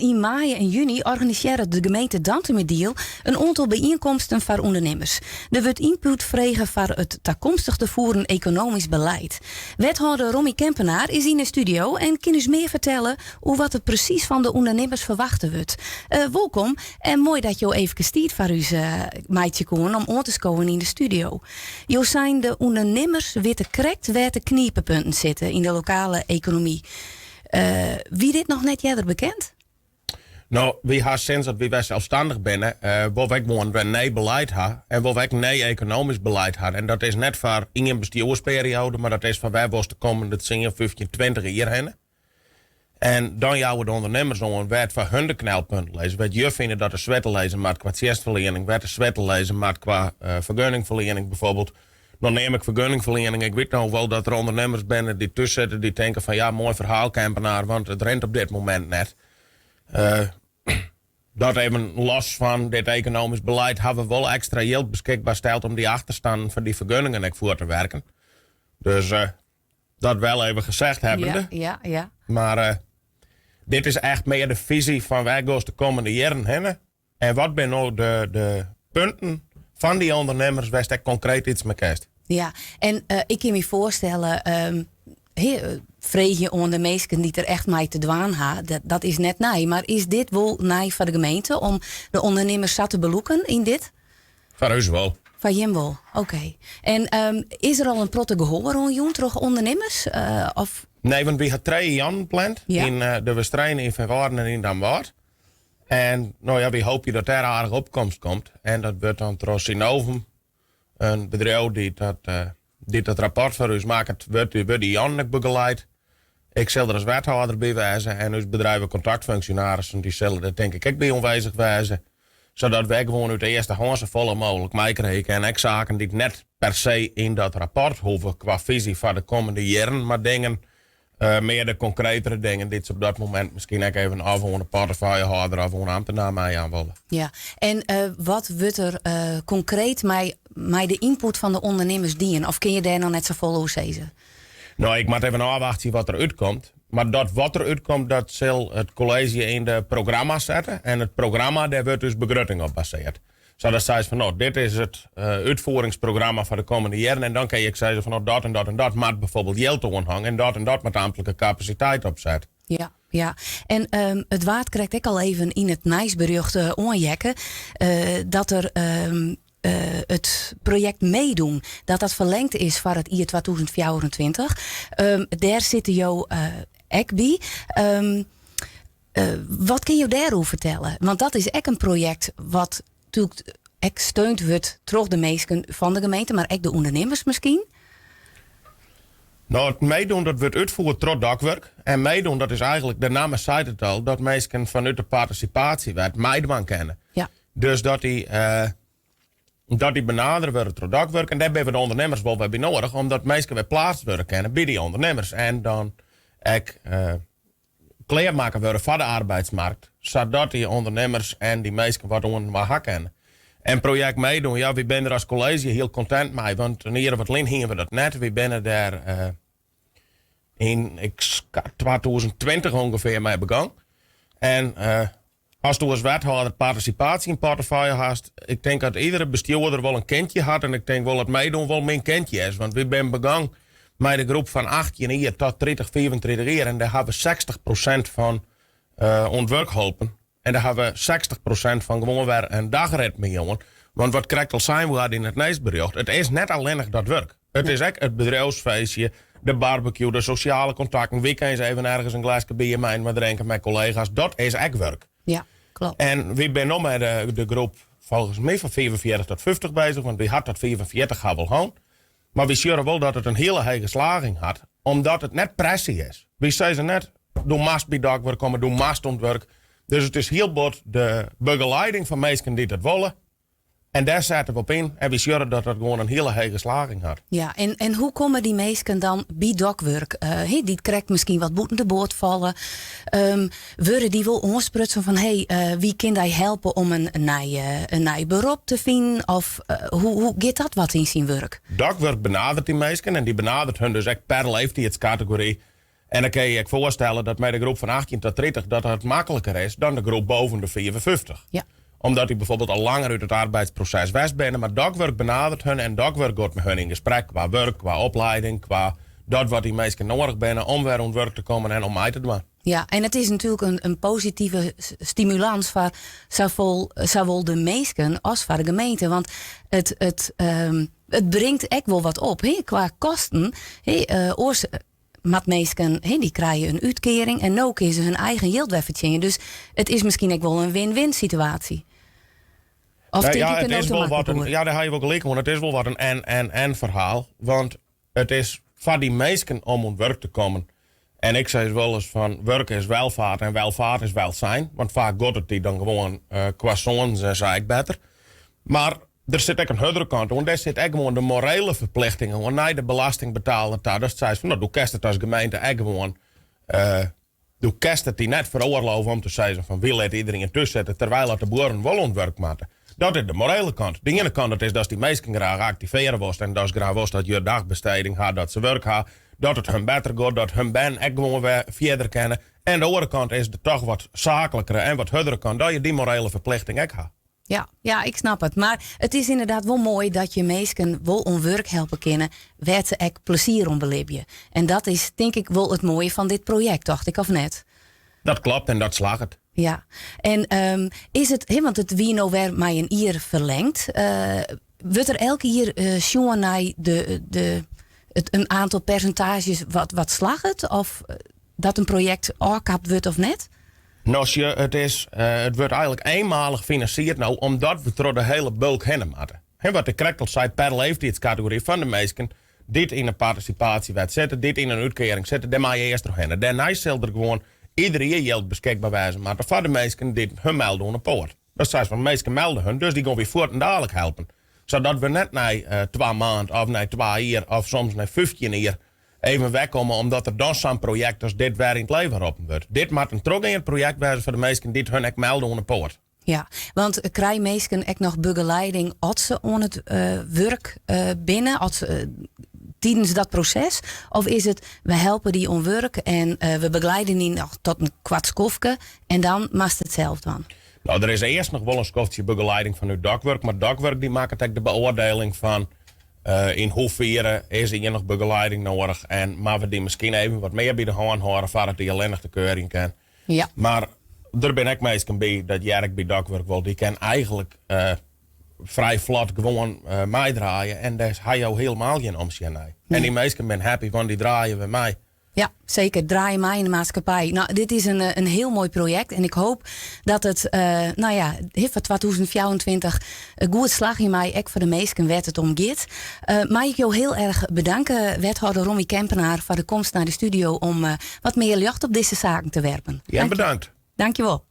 Yn maaie en juny organisearret de gemeente Dantumadiel in oantal byienkomsten foar ûndernimmers. Der wurdt ynput frege foar it takomstich te fieren ekonomysk beleid. Wethâlder Rommy Kempenaar is yn de studio en kin ús mear fertelle oer wat der presys fan de ûndernimmers ferwachte wurdt. Wolkom en moai dat jo eefkes tiid foar ús meitsje koenen om oan te skowen yn de studio. Jo seinen de ûndernimmers witte krekt wêr't de knipepunten sitte yn de lokale ekonomy. Wie dit noch net earder bekend? No, wy ha sinds dat wy wer selsstannich binne, wol wy gewoan wer nij beleid ha en wol wy ek nij ekonomysk beleid ha. En dat is net foar ien bestjoersperioade, mar dat is foar wêr wolst de kommende 10, 15, 20 jier hinne. En dan jouwe de ûndernimmers oan wêr't foar hun de knelpunten lizze, wêr't hja fine dat de swette lizze moat kwa tsjinstferliening, wêr't de swette lizze moat kwa fergunningferliening bijvoorbeeld. Dan neam ik fergunningferliening. Ik wit no wol dat der ûndernimmers binne dy't thús sitte dy't tinke fan ja, moai ferhaal Kempenaar, want it rint op dit momint net. Dat even los fan dit ekonomysk beleid hawwe we wol ekstra jild beskikber steld om dy achterstannen fan dy fergunningen ek fuort te werken. Dus dat wel even gezegd hebbende. Mar dit is echt mear de fisy fan wêr goest de kommende jierren hinne. En wat binne no de punten fan dy ûndernimmers wêr'tst ek konkreet iets mei kinst? Ja, en ik kin my foarstelle, freegje oan de minsken dy't der echt mei te dwaan ha, dat is net nij. Mar is dit wol nij foar de gemeente om de ûndernimmers sa te belûken yn dit? Foar ús wol. Foar jim wol, oké. En is der al in protte gehoar oan jûn troch ûndernimmers? Of? Nee, want wy ha trije jûnen pland. Yn De Westereen, yn Feanwâlden en yn Damwâld. En no ja, wy hoopje dat dêr aardich opkomst komt. En dat wurdt dan troch Synovum, in bedriuw dy't dat, dy't dat rapport foar ús makket, wurdt, wurdt dy jûnen ek begeleid. Ik sil der as wethâlder by wêze en ús bedriuwekontaktfunksjonarissen dy sille der tink ik ek by oanwêzich wêze. Sadat wy gewoan út de earste hân safolle mooglik meikrije kinne. En ek saken dy't net per se yn dat rapport hoege kwa fisy foar de kommende jierren, mar dingen mear de konkretere dingen dy't se op dat momint miskien ek even of oan de portefeuillehâlder of oan de ambtenaar meijaan wolle. Ja, en wat wurdt der konkreet mei de ynput fan de ûndernimmers dien? Of kin je dêr noch net safolle oer sizze? No, ik moat even ôfwachtsje wat der útkomt. Mar dat wat der útkomt, dat sil it kolleezje yn de programma sette. En it programma, dêr wurdt ús begrutting op basearre. Sadat seist fan no, dit is it útfieringsprogramma foar de kommende jierren. En dan kin je ek sizze fan no, dat en dat en dat moat bijvoorbeeld jild oanhange en dat en dat moat amtlike kapasiteit opset. Ja, ja. En it waard krekt ek al even yn it nijsberjocht oanheakke dat der it projekt Meedoen, dat dat ferlengd is foar it jier 2024. Dêr sitte jo ek by. Wat kin jo dêroer fertelle? Want dat is ek in projekt wat natuerlik ek steund wurdt troch de minsken fan de gemeente, mar ek de ûndernimmers miskien. No, it Meedoen dat wurdt útfierd troch Dokwurk. En Meedoen dat is eigenlik, de namme seit it al, dat minsken fanút de participatiewet meidwaan kinne. Dus dat dy benadere wurde troch Dokwurk. En dêr binne we de ûndernimmers wol wer by noadich, omdat minsken wer pleatst wurde kinne by dy ûndernimmers. En dan ek klearmakke wurde foar de arbeidsmarkt, sadat dy ûndernimmers en dy minsken wat oan inoar ha kinne. En projekt Meedoen, ja, wy binne der as kolleezje hiel kontent mei, want in jier of wat lyn hiene we dat net. Wy binne dêr yn ik skat 2020 ûngefear mei begûn. En asto as wethâlder partisipaasje yn portefeuille hast, ik tink dat iedere bestjoerder wol in kindje hat en ik tink wol dat Meedoen wol myn kindje is, want wy binne begûn mei de groep fan 18 jier tot 30, 35 jier en dêr ha we 60% fan oan it wurk holpen. En dêr ha we 60% fan gewoan wer in dagritme jûn. Want wat krekt al sein waard yn it nijsberjocht, it is net allinnich dat wurk. It is ek it bedriuwsfeestje, de barbecue, de sosjale kontakten, weekends even ergens in gleske bier mei drinke mei kollega's. Dat is ek wurk. Ja, kloppet. En wy binne no mei de groep folgens my fan 45 tot 50 bezich, want wy ha tot 45 ha wol hân. Mar wy sjogge wol dat it in hiele hege slaging hat, omdat it net pressy is. Wy sizze net, do moatst by Dokwurk komme, do moatst oan it wurk. Dus it is hiel bot de begeleiding fan minsken dy't dat wolle. En dêr sette we op yn en wy sjogge dat dat gewoan in hiele hege slaging hat. Ja, en hoe komme dy minsken dan by Dokwurk? Dy't krekt miskien wat bûten de boat falle. Wurde dy wol oansprutsen fan hey, wy kin dy helpe om in nij berop te finen? Of hoe giet dat wat yn syn wurk? Dokwurk benadert dy minsken en dy benadert hun dus ek per leeftiidskategory. En dan kin je je ek foarstelle dat mei de groep fan 18 tot 30 dat dat makliker is dan de groep boven de 55. Ja. Omdat dy bijvoorbeeld al langer út it arbeidsproses west binne, mar Dokwurk benadert hun en Dokwurk giet mei hun yn gesprek kwa wurk, kwa oplieding, kwa dat wat dy minsken noadich binne om wer oan it wurk te kommen en om mei te dwaan. Ja, en it is natuerlik in positive stimulans foar sawol de minsken as foar de gemeente. Want it bringt ek wol wat op, hè, kwa kosten. Hè, oars moat minsken, hè, dy krije in útkearing en no kinne se hun eigen jild wer fertsjinje. Dus it is miskien ek wol in win-win situaasje. Of Nou tink ja, ik it der no is te wol wat maklik in, oer? ja, dêr ha je wol gelyk oan. It is wol wat in en-en-en ferhaal. Want it is foar dy minsken om oan it wurk te kommen. En ik sis wolris fan wurk is welvaart en welvaart is welzijn. Want faak giet it dy dan gewoan kwa sûnens en sa ek better. Mar der sit ek in hurdere kant oan. Dêr sit ek gewoan de morele ferplichting oan nei de belastingbetaler ta. Datst seist fan no, do kinst it as gemeente ek gewoan, do kinst it dy net feroarlove om te sizzen fan wy litte iderien thús sitte terwyl dat de buorren wol oan it wurk moatte. Dat is de morele kant. De iene kant dat is datst dy minsken graach aktivearje wolst en datst graach wolst dat hja dagbesteding ha, dat se wurk ha, dat it hun better giet, dat hun bern ek gewoan wer fierder kinne. En de oare kant is de toch wat saaklikere en wat hurdere kant, dat je dy morele ferplichting ek ha. Ja, ja, ik snap it. Mar it is ynderdaad wol moai dat je minsken wol oan wurk helpe kinne wêr't se ek plezier oan belibje. En dat is tink ik wol it moaie fan dit projekt, tocht ik, of net? Dat klopt en dat slagget. Ja, en is it, hè, want it wie no wer mei in jier ferlingd. Wurdt der elk jier sjoen nei in oantal persintaazjes wat slagget? Of dat in projekt ôfkapt wurdt of net? No, sjoch, it wurdt eigenlik eenmalich finansierd no, omdat we troch de hiele bulk hinne moatte. Hè, wat ik krekt al sei, per leeftiidskategory fan de minsken dy't yn 'e partisipaasjewet sitte, dy't yn in útkearing sitte, dêr meie je earst trochhinne. Dêrnei sil der gewoan ieder jier jild beskikber wêze moatte foar de minsken dy't hun melde oan 'e poat. Dat seist fan minsken melde hun, dus dy gean wy fuortendalik helpen. Sadat we net nei twa maand of nei twa jier of soms nei 15 jier even werkomme omdat der dan sa'n projekt as dit wer yn it leven roppen wurdt. Dit moat in trochgeand projekt wêze foar de minsken dy't hun ek melde oan 'e poat. Ja, want krije minsken ek noch begelieding as se oan it wurk binne, as se, tidens dat proses? Of is it we helpe dy oan wurk en we begeleide dy noch tot in koart skoftke en dan moatst it sels dwaan? No, der is earst noch wol in skoftsje begeleiding fanút Dokwurk, mar Dokwurk dy makket ek de beoardieling fan yn hoefiere is ien noch begeleiding noadich en moatte we dy miskien even wat mear by de hân hâlde foardat dy allinnich te keurjen kin. Ja. Mar der binne ek minsken by, dat hear ik by Dokwurk wol, dy kin eigenlik frij flot gewoan meidraaie en dêr ha jo hielemaal gjin omsjen nei. En dy minsken binne happy, want dy draaie wer mei. Ja, seker. Draaie mei yn de maatskippij. No, dit is in hiel moai projekt en ik hoop dat it, no ja, foar 2024 goed slagje mei, ek foar de minsken wêr't it om giet. Mei ik jo hiel erch bedanke, wethâlder Rommy Kempenaar, foar de komst nei de studio om wat mear ljocht op dizze saken te werpen. Ja, bedankt. Dankjewol.